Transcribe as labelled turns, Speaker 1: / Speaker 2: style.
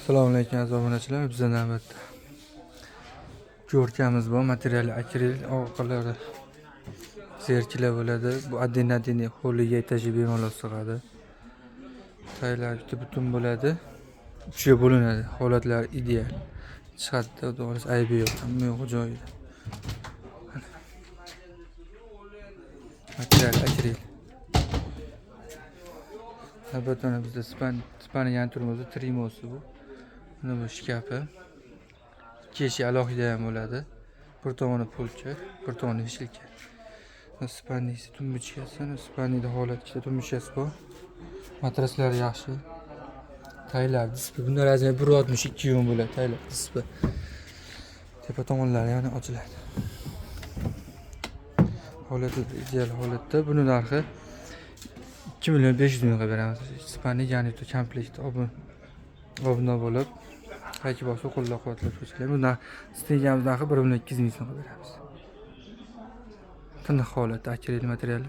Speaker 1: Assalomu alaykum, aziz obunachilar. Bizda navbatda горка miz bor. Materiali akril, orqalari зеркала bo'ladi. Bu отдельно отдельно hovliga, этаж ga bemalol sig'adi. Taylar bitta butun bo'ladi. Uchga bo'linadi. Holatlari ideal. Chiqadi, xudo xohlasa, aybi yo'q. Hamma yo'g'i joyida. Mana. Material akril. Albatta, mana bizda span yangi turimiz trimosi bu. Mana bu shkafi. Ikki eshik alohida ham bo'ladi. Bir tomoni полка, bir tomoni вешалка. Спальник si, тумбочка si, спальник da holat ikkita тумбочка si bor. Matraslari yaxshi. Taylar dispi. Bunda размер 1,62 yun bo'ladi taylar dispi. Tepa tomonlari yana ochiladi. Holati ideal holatda. Buni narxi 2 million 500 ming qilib beramiz. Спальник, ya'ni komplekt obuna bo'lib, qaychi bo'lsa, qo'llab-quvvatlab qo'ysalar. Bu narx, stengamiz narxi 1 million 200 ming so'm qilib beramiz. Tiniq holatda, akril materiali.